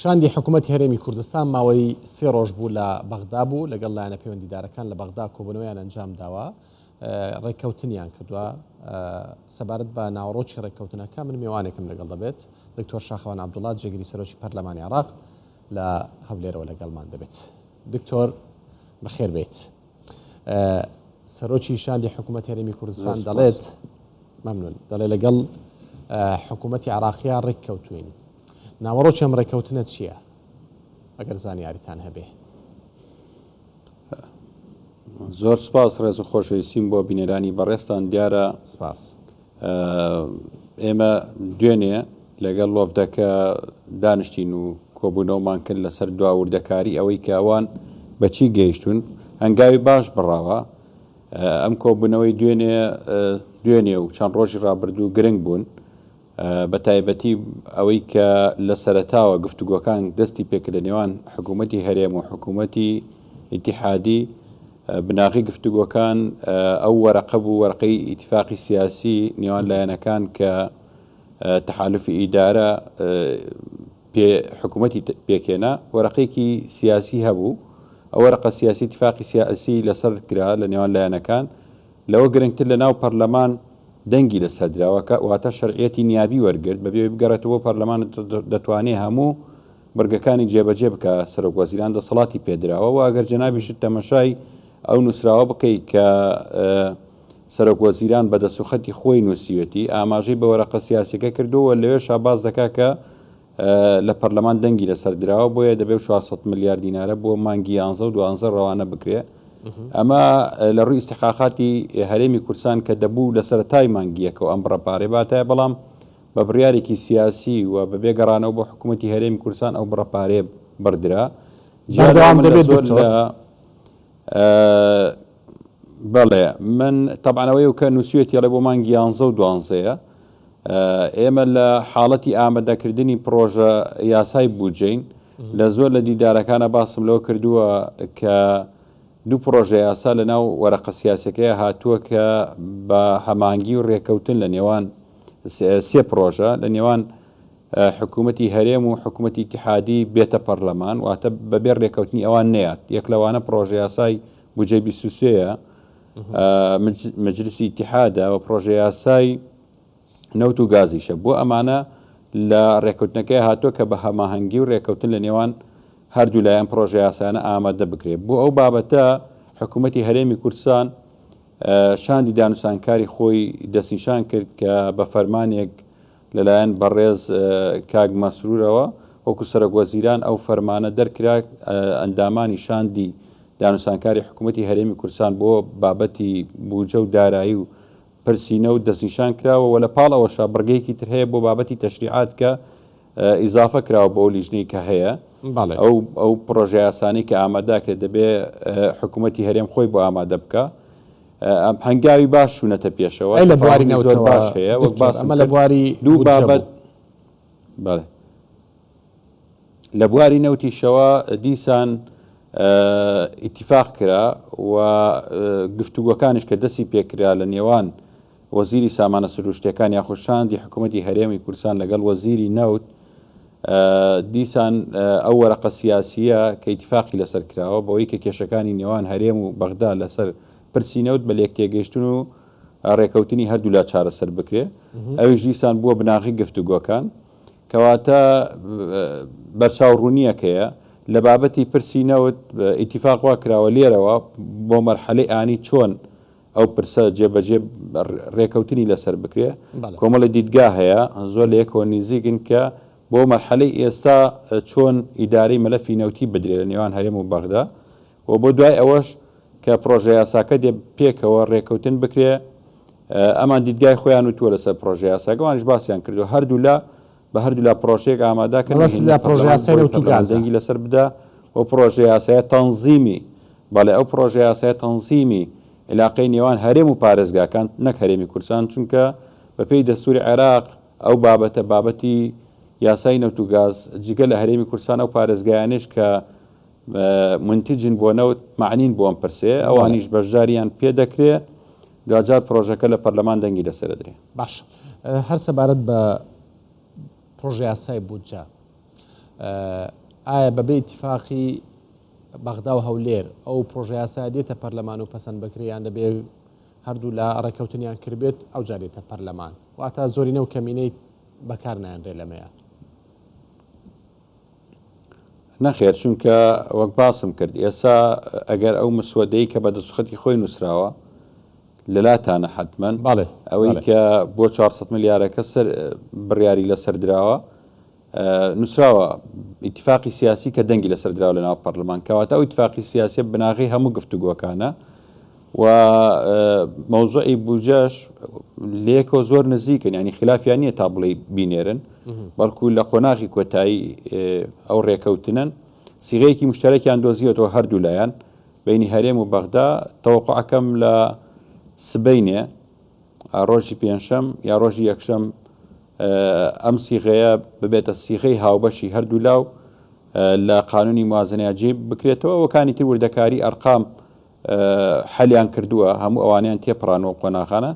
شاندی حکوومەتی هەرێمی کوردستان ماوەی سێ ڕۆژ بوو لە بەغدا بوو، لەگەڵ لایەنە پەیوەندیدارەکان لە بەغدا کۆبوونەوەیان ئەنجام داوە، ڕێککەوتنیان کردووە. سەبارەت بە ناوەڕۆکی ڕێککەوتنەکە من مێوانێکم لەگەڵ دەبێت، دکتۆر شاخەوان عەبدوڵا جێگری سەرۆکی پەرلەمانی عێراق لە هەولێرەوە لەگەڵمان دەبێت. دکتۆر بەخێر بێیت. سەرۆکی شاندی حکوومەت هەرێمی کوردستان دەڵێت مەمنون دەڵێ لەگەڵ حکوومەتی عراقیە ڕێک کەوتوین ناوەڕۆکی ئەم ڕێککەوتنە چییە ئەگەر زانیاریتان هەبێ؟ زۆر سپاس ڕێز و خۆشەویستیم بۆ بینەرانی بەڕێزتان دیارە سپاس. ئێمە دوێنێ لەگەڵ وەفدەکە دانیشتین و کۆبوونەوەمان کرد لەسەر دوا وردەکاری ئەوەی کە ئەوان بەچی گەیشتون هەنگاوی باش بڕاوە ئەم کۆبوونەوەی دوێنێ دوێنێ و چەند ڕۆژی ڕابردوو گرنگ بوون بە تایبەتی ئەوەی کە لە سەرەتاوە گفتوگۆکان دەستی پێکرد لە نێوان حکوومەتی هەرێم و حکوومەتی ئیتیحادی، بناغەی گفتوگۆکان ئەو وەرەقە بوو، وەرەقەی ئیتیفاقی سیاسی نێوان لایەنەکان کە تەحالوفی ئیدارە پێ حکوومەتی پێکهێنا، وەرەقەیەکی سیاسی هەبوو، ئەو وەرەقە سیاسی ئیتیفاقی سیاسی لەسەر کرا لە نێوان لایەنەکان، لەوە گرنگتر لە ناو پەرلەمان دەنگی لەسەر دراوە کە واتە شەرعیەتی نیابی وەرگرت بەبێ ئەوەی بگەڕێتەوە بۆ پەرلەمان دەتوانێ هەموو بڕگەکانی جێبەجێ بکا سەرۆک وەزیران دەسەڵاتی پێدراوە و ئەگەر جەنابیشت تەمەشای ئەو نووسراوە بکەی کە سەرۆک وەزیران بە دەستوخەتی خۆی نووسیوێتی ئاماژەی بە وەرەقە سیاسیەکە کردووە و لەوێشا باس دەکا کە لە پەرلەمان دەنگی لەسەر دراوە، بۆیە دەبێ 400 ملیار دینارە بۆ مانگی یانزە و دوانزە ڕەوانە بکرێ. ئەمە لە ڕووی ئیستحقاقاتی هەرێمی کوردستان کە دەبوو لە سەرەتای مانگی یەکەوە ئەم بڕە پارەی باتایە، بەڵام بە بڕیارێکی سیاسی و بەبێ گەڕانەوە بۆ حکوومەتی هەرێمی کوردستان ئەو بڕە پارەیە بڕدرا. جیا لەوە بەردەوام من لە دەبێت زۆر دکتۆر؟ لە بەڵێ من تەبعەن ئەوەی کە نووسیوێتی ئەڵێ بۆ مانگی یانزە و دوانزەیە. ئێمە لە حاڵەتی ئامادەکردنی پڕۆژە یاسای بودجەین، لە زۆر لە دیدارەکانا باسم لەوە کردووە کە دوو پڕۆژە یاسا لە ناو وەرەقە سیاسیەکەیا هاتووە کە بە هەمانگی و رێکەوتن لە نێوان سێ پڕۆژە لە نێوان حکوومەتی هەرێم و حکوومەتی ئیتیحادی بێتە پەرلەمان، واتە بەبێ رێکەوتنی ئەوان نەیات، یەک لەوانە پڕۆژە یاسای بودجەی 23 یە مەجلسی ئیتیحادە و پڕۆژە یاسای نەوت و گازیشە. بۆ ئەمانە لە رێککەوتنەکەی هاتووە کە بە هەماهەنگی و رێککەوتن لە نێوان هەردوو لایەن پڕۆژە یاسایانە ئامادە بکرێت. بۆ ئەو بابەتە حکوومەتی هەرێمی کوردستان شاندی دانوسانکاری خۆی دەستنیشان کرد کە بە فەرمانێک لەلایەن بەڕێز کاک مەسرورەوە وەکو سەرۆک وەزیران ئەو فەرمانە دەرکرا ئەندامانی شاندی دانوسانکاری حکوومەتی هەرێمی کوردستان بۆ بابەتی بوجە و دارایی و پرسی نەوت دەستنیشان کراوە و لە پاڵ ئەوەشا بڕگەیەکی تر هەیە بۆ بابەتی تەشریعات کە ئیزافە کراوە بۆ ئەو لیژنەی کە هەیە ئەو ئەو پڕۆژە یاسانەی کە ئامادەکرێت دەبێ حکوومەتی هەرێم خۆی بۆ ئامادە بکە ئەم هەنگاوی باش چوونەتە پێشەوە لە بواری زۆر باش هەیە وەک باسم ئەمە لە بواری دوو بابەت بەڵێ لە بواری نەوتیشەوە دیسان ئیتیفاق کرا و گفتوگۆکانیش کە دەستی پێکرا لە نێوان وەزیری سامانە سروشتیەکان یاخود شاندی حکوومەتی هەرێمی کوردستان لەگەڵ وەزیری نەوت دیسان ئەو وەرەقە سیاسیە کە ئیتیفاقی لەسەر کراوە بەوەی کە کێشەکانی نێوان هەرێم و بەغدا لەسەر پرسی نەوت بە لێکتێگەیشتن و ڕێکەوتنی هەردوولا چارەسەر بکرێ ئەویش دیسان بووە بناغی گفتوگۆکان. کەواتە بەرچاو ڕوونییەک هەیە لە بابەتی پرسی نەوت ئیتیفاق وا کراوە لێرەوە بۆ مەرحەلەی ئانی چۆن ئەو پرسە جێبەجێ ڕێکەوتنی لەسەر بکرێ کۆمەڵی دیدگا هەیە زۆر لە یەکەوە نیزیکن کە بۆ مەرحەلەی ئێستا چۆن ئیدارەی مەلەفی نەوتی بدرێ لە نێوان هەرێم و بەغدا و بۆ دوای ئەوەش کە پڕۆژە یاساکە دێ پێکەوە ڕێکەوتن بکرێ ئەمان دیدگای خۆیان وتووە لەسەر پڕۆژە یاساکە ئەوانیش باسیان کردووە هەردوولا بە هەردوولا پڕۆژەیەک ئامادە کەن مەبەست لە پڕۆژە یاسای نەوت و گازە. دەنگی لەسەر بدا و پڕۆژە یاسایە تەنزیمی بەڵێ ئەو پڕۆژە یاسایە تەنزیمی عیلاقەی نێوان هەرێم و پارێزگاکان نەک هەرێمی کوردستان چونکە بەپێی دەستوری عێراق ئەو بابەتە بابەتی یاسای نەوت و گاز جگە لە هەرێمی کوردستان ئەو پارێزگایانەیش کە مونتیجن بۆ نەوت مەعنین بۆ ئەم پرسەیە، ئەوانیش بەشداریان پێ دەکرێ، دواجار پرۆژەکە لە پەرلەمان دەنگی لەسەر دەدرێ. باشە هەر سەبارەت بە پرۆژەیاسای بودجە. ئایا بەبێ ئیتیفاقی بەغدا و هەولێر ئەو پرۆژەیاسایە دێتە پەرلەمان و پەسەند بکرێ یان دەبێ هەردوو لا ڕێککەوتنیان کردبێت ئەوجا دێتە پەرلەمان؟ واتە زۆرینە و کەمینەی بەکار نایەنرێ لەمەیە. نەخێر چونکە وەک باسم کرد ئێسا ئەگەر ئەو مسوەدەی کە بە دەستخەتی خۆی نووسراوە لەلاتانە حەتمەن بەڵێ ئەوەی بەڵێ. کە بۆ 400 ملیارەکە سەر بڕیاری لەسەر دراوە نووسراوە ئیتفاقی سیاسی کە دەنگی لەسەر دراوە لە ناو پەرلەمان کەواتە ئەو ئیتفاقی سیاسیە بناغەی هەموو گفتوگۆکانە و مەوزوعی بودجەش لەیەکەوە زۆر نزیکن ینی خلافیان نییە تا بڵێ بینێرن بەڵکو لە قۆناغی کۆتایی ئەو ڕێکەوتنن سیغەیەکی مشتەرەکیان دۆزیەتەوە هەردوو لایەن بینی هەرێم و بەغدا تەوەقعەکەم لە سبەینێ ڕۆژی پێنجشەم یا ڕۆژی یەکشەم ئەم سیغەیە ببێتە سیغەی هاوبەشی هەردوولا و لە قانونی موازنەیە جێ بکرێتەوە وەکانی تر وردەکاری ئەرقام حەلیان کردووە هەموو ئەوانیان تێپڕانەوە قۆناغانە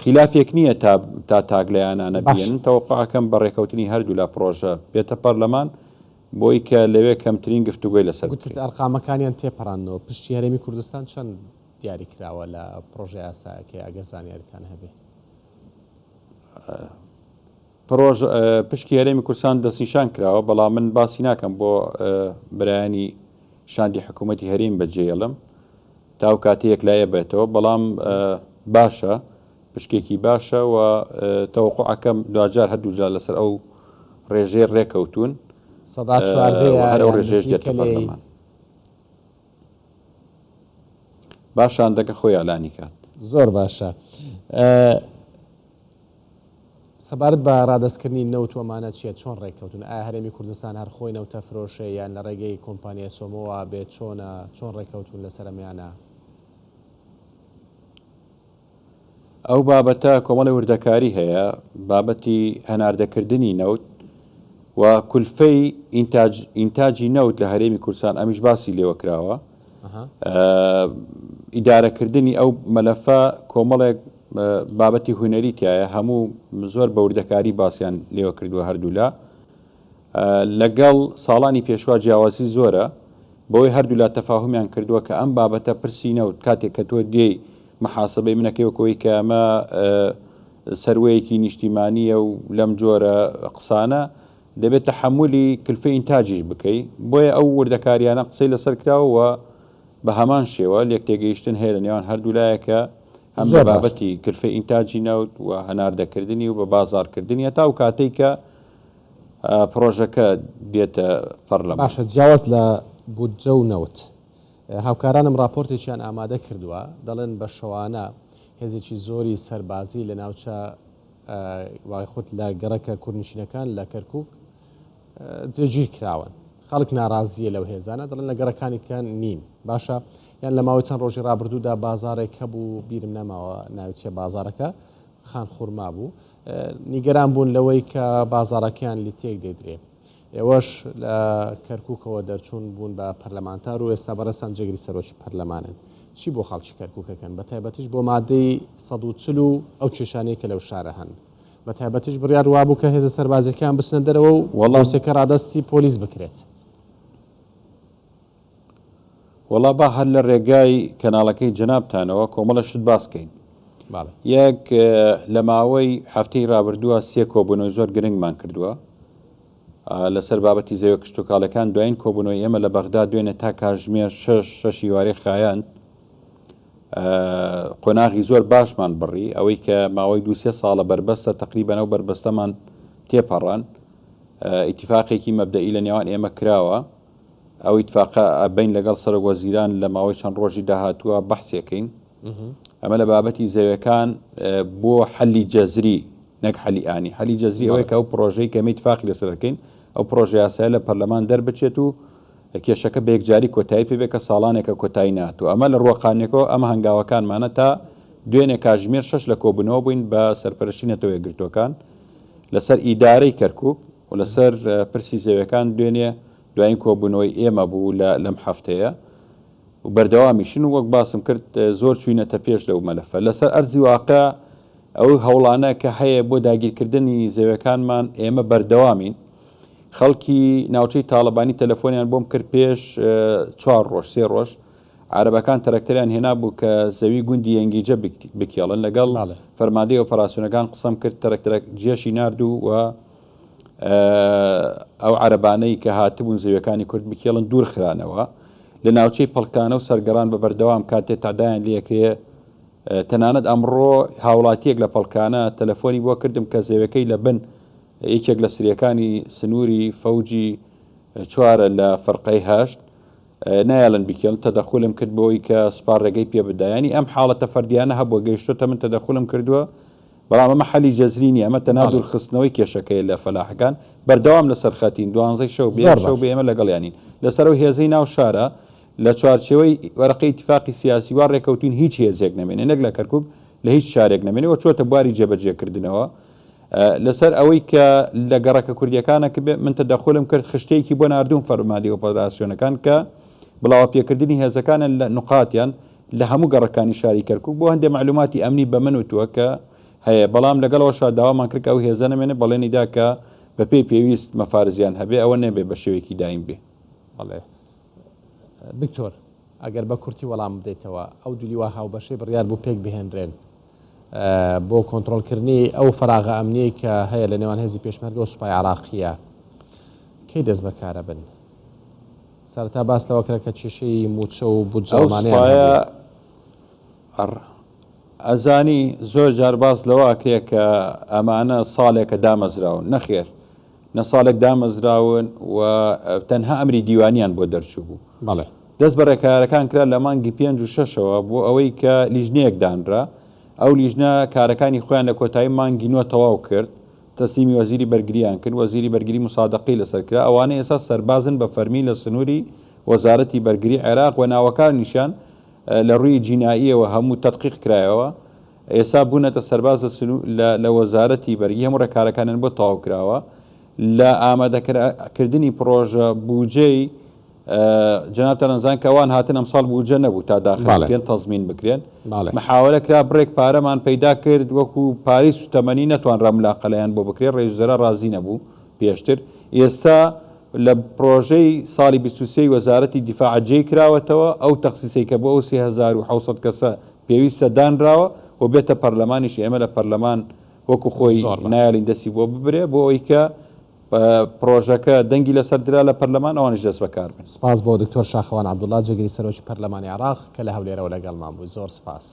خلافێک نییە تا تا تاگلەیانانە بێن تەوەقعەکەم بە ڕێکەوتنی هەردوولا پرۆژە بێتە پەرلەمان بۆی کە لەوێ کەمترین گفتوگۆی لەسەر گوتت ئەرقامەکانیان تێپەڕاندنەوە پشتی هەرێمی کوردستان چەند دیاری کراوە لە پڕۆژە یاسایەکەی ئەگەر زانیاریتان هەبێ؟ پڕۆژ پشکی هەرێمی کوردستان دەستنیشان کراوە بەڵام من باسی ناکەم بۆ برایانی شاندی حکوومەتی هەرێم بەجێڵم تاو کاتی یەکلایە بێتەوە بەڵام باشە پشکێکی باشە و تەوەقعەکەم دواجار هەردووجار لەسەر ئەو ڕێژەی ڕێکەوتون سەدا چواردەیە هەر ئەو ڕێژەیەش دێتە پەرلەمان. با شاندەکە خۆی ئیعلانی کات. زۆر باشە. سەبارەت بە ڕادەستکردنی نەوت و ئەمانە چیە چۆن ڕێککەوتون؟ ئایا هەرێمی کوردستان هەر خۆی نەوتە فرۆشێ یان لە ڕێگەی کۆمپانیای سۆمۆوە بێت چۆنە چۆن ڕێککەوتون لەسەر ئەمەیانە؟ ئەو بابەتە کۆمەڵی وردەکاری هەیە، بابەتی هەناردەکردنی نەوت و کولفەی ئینتاج ئینتاجی نەوت لە هەرێمی کوردستان ئەمیش باسی لێوە کراوە. ئیدارەکردنی ئەو مەلەفە کۆمەڵێک بابەتی هونەری تایە هەموو زۆر بە وردەکاری باسیان لێوە کردووە هەردوولا. لەگەڵ ساڵانی پێشوا جیاوازی زۆرە، بەوەی هەردوولا تەفاهومیان کردووە کە ئەم بابەتە پرسی نەوت کاتێک کە تۆ دێی محاسبەی منەکەی وەک ئەوەی کە ئەمە سەروەیەکی نیشتیمانییە و لەم جۆرە قسانە دەبێت تەحەمولی کلفەی ئینتاجیش بکەی بۆیە ئەو وردەکاریانە قسەی لەسەر کراوە و بە هەمان شێوە لێکتێگەیشتن هەیە لە نێوان هەردوولایە کە هەم لە زۆر باشە. بابەتی کلفەی ئینتاجی نەوت و هەناردەکردنی و بە بازاڕکردنی هەتا ئەو کاتەی کە پڕۆژەکە دێتە پەڕلەمان. باشە جیاواز لە بودجە و نەوت هاوکارانم ڕاپۆرتێکیان ئامادە کردووە دەڵێن بە شەوانە هێزێکی زۆری سەربازی لە ناوچە یاخود لە گەڕەکە کوردنشینەکان لە کەرکک جێگیر کراون خەڵک ناڕازیە لەو هێزانە دەڵێن لە گەڕەکانی کە نین باشە یان لە ماوەی چەند ڕۆژی ڕابردوودا بازارێک هەبوو بیرم نەماوە ناوی چیە بازارەکە خان خورما بوو نیگەران بوون لەوەی کە بازاڕەکەیان لی تێک دەدرێ. ئێوەش لە کەرکووکەوە دەرچوون بوون بە پەرلەمانتار و ئێستا بەڕێزتان جێگری سەرۆکی پەرلەمانن. چی بۆ خەڵکی کەرکووک ئەکەن؟ بە تایبەتیش بۆ مادەی 140 و ئەو کێشانەی کە لەو شارە هەن. بە تایبەتیش بڕیار وابوو کە هێزە سەربازیەکان بچنە دەرەوە و وەڵا. دۆسیەکە ڕادەستی پۆلیس بکرێت. وەڵا با هەر لە ڕێگای کەناڵەکەی جەنابتانەوە کۆمەڵە شت باس کەین. بەڵێ. یەک لە ماوەی هەفتەی ڕابردووە سێ کۆبوونەوەی زۆر گرنگمان کردووە لەسەر بابەتی زەویە کشتوکاڵەکان دوایین کۆبوونەوەی ئێمە لە بەغدا دوێنێ تا کاژمێر شەش شەشی وارەی خایاند قۆناغی زۆر باشمان بڕی ئەوەی کە ماوەی دوو سێ ساڵە بەربەستە تقریبەن ئەو بەربەستەمان تێپەڕان ئیتیفاقێکی مەبدەئی لە نێوان ئێمە کراوە ئەو ئیتفاقە ئەبەین لەگەڵ سەرۆک وەزیران لە ماوەی چەند ڕۆژی داهاتووە بەحسێکەین ئەمە لە بابەتی زەوێکان بۆ حەلی جەزری نەک حەلی ئانی حەلی جەزری ئەوەیە کە ئەو پرۆژەی کە ئیتفاقی لەسەر دەکەین ئەو پرۆژە یاسایە لە پەرلەمان دەربچێت و کێشەکە بە یەکجاری کۆتایی پێ بێت کە ساڵانێکە کۆتایی ناتوو ئەمە لە ڕووە قانونیەکەوە ئەمە هەنگاوەکانمانە تا دوێنێ کاژمێر شەش لە کۆبوونەوە بووین بە سەرپەرشتی نەتەوە یەکگرتووەکان لەسەر ئیدارەی کەرکوک و لەسەر پرسی زەویەکان دوێنێ دوایین کۆبوونەوەی ئێمە بوو لە لەم هەفتەیە و بەردەوامیشن و وەک باسم کرد زۆر چوینەتە پێش لەو مەلەفە لەسەر ئەرزی واقع ئەو هەوڵانە کە هەیە بۆ داگیرکردنی زەویەکانمان ئێمە بەردەوامین. خەڵکی ناوچەی تاڵەبانی تەلەفۆنیان بۆم کرد پێش چوار ڕۆژ سێ ڕۆژ عەرەبەکان تەرەکتەریان هێنابوو کە زەوی گوندی یەنگیجە بکێڵن لەگەڵ فەرماندەی ئۆپەراسیۆنەکان قسەم کرد تەرەکتەرە جێشی ناردوو و ئەو عەرەبانەی کە هاتبوون زەویەکانی کورد بکێڵن دوور خرانەوە لە ناوچەی پەڵکانە و سەرگەڕان بە بەردەوام کاتێ تادایان لەکرێ تەنانەت ئەمڕۆ هاوڵاتیەک لە پەڵکانە تەلەفۆنی بۆ کردم کە زەویەکەی لە بن یەکێک لە سریەکانی سنووری فەوجی چوارە لە فەرقەی هەشت نایەڵن بیکێڵن تەدەخولم کرد بۆی کە سوپا ڕێگەی پێ بدا یانی ئەم حاڵەتە فەردیانە هەبووە گەیشتۆتە من تەدەخولم کردووە بەڵام ئەمە حەلی جەزری نییە ئەمە تەنها دوورخستنەوەی کێشەکەیە لە فەلاحەکان بەردەوام لەسەر خەتین دوانزەی شەو بێ شەو بێ ئێمە لەگەڵیانین لەسەر ئەو هێزەی ناو شارە لە چوارچێوەی وەرەقەی ئیتفاقی سیاسی وا ڕێکەوتوین هیچ هێزێک نەمێنێ نەک لە کەرکوک لە هیچ شارێک نەمێنێ و چۆتە بواری جێبەجێکردنەوە لەسەر ئەوەی کە لە گەڕەکە کوردیەکانە کە من تەدەخولم کرد خشتەیەکی بۆ ناردووم فەرماندەی ئۆپەراسیۆنەکان کە بڵاوە پێکردنی هێزەکانە لە نوقاتیان لە هەموو گەڕەکانی شاری کەرکوک بۆ هەندێ مەعلوماتی ئەمنی بە من وتووە کە هەیە بەڵام لەگەڵەوەشا داوامان کرد کە ئەو هێزە نەمێنێ بەڵێنی دا کە بەپێی پێویست مەفارزیان هەبێ ئەوە نەبێ بە شێوەیەکی دایم بێ. بەڵێ دکتۆر ئەگەر بە کورتی وەڵام بدەیتەوە ئەو دوو لیوا هاوبەشەی بڕیار بوو پێک بهێنرێن بۆ کۆنترۆڵکردنی ئەو فەراغە ئەمنیەی کە هەیە لە نێوان هێزی پێشمەرگە و سوپای عراقیە کەی دەست بەکارە بن؟ سەرەتا باس لەوە کرا کە کێشەی مووچە و بودجە ئەو ئەمانەیان سوپایە هەبوو. ئەزانی زۆر جار باس لەوە ئەکرێ کە ئەمانە ساڵێکە دامەزراون نەخێر نە ساڵێک دامەزراون و تەنها ئەمری دیوانیان بۆ دەرچوو بوو. بەڵێ. دەست بە ڕێکارەکان کرا لە مانگی پێنج و شەشەوە بۆ ئەوەی کە لیژنەیەک دانرا، ئەو لیژنە کارەکانی خۆیان لە کۆتایی مانگی نۆ تەواو کرد، تەسلیمی وەزیری بەرگرییان کرد، وەزیری بەرگری موسادەقەی لەسەر کرا، ئەوانە ئێستا سەربازن بە فەرمی لە سنووری وەزارەتی بەرگری عێراق و ناوەکانیشیان لە ڕووی جینائییەوە هەموو تەدقیق کرایەوە، ئێستا بوونەتە سەرباز لە سنوو لە لە وەزارەتی بەرگری هەموو ڕێکارەکانیان بۆ تەواو کراوە لە ئامادەکردنی پڕۆژە بوجەی جەنابتان ئەزان کە ئەوان هاتن ئەمساڵ بوجە نەبوو تا داخل بەڵێ. بکرێن تەزمین بکرێن بەڵێ. محاوەلە کرا بڕێک پارەمان پەیدا کرد وەکو پارەی سوتەمەنی نەتوانرا ملاقەلەیان بۆ بکرێت ڕئیس وزەرا ڕازی نەبوو پێشتر ئێستا لە پڕۆژەی ساڵی 23 ی وەزارەتی دیفاع جێی کراوەتەوە ئەو تەخسیسەی کە بۆ ئەو 3700 کەسە پێویستە دانراوە و بێتە پەرلەمانیش ئێمە لە پەرلەمان وەکو خۆی زۆر باش. نایەڵین دەستی بۆ ببرێ بۆ ئەوەی کە پڕۆژەکە دەنگی لەسەر درا لە پەرلەمان ئەوانیش دەست بەکار بن. سپاس بۆ دکتۆر شاخەوان عەبدوڵا جێگری سەرۆکی پەرلەمانی عێراق کە لە هەولێرەوە لەگەڵمان بوو زۆر سپاس.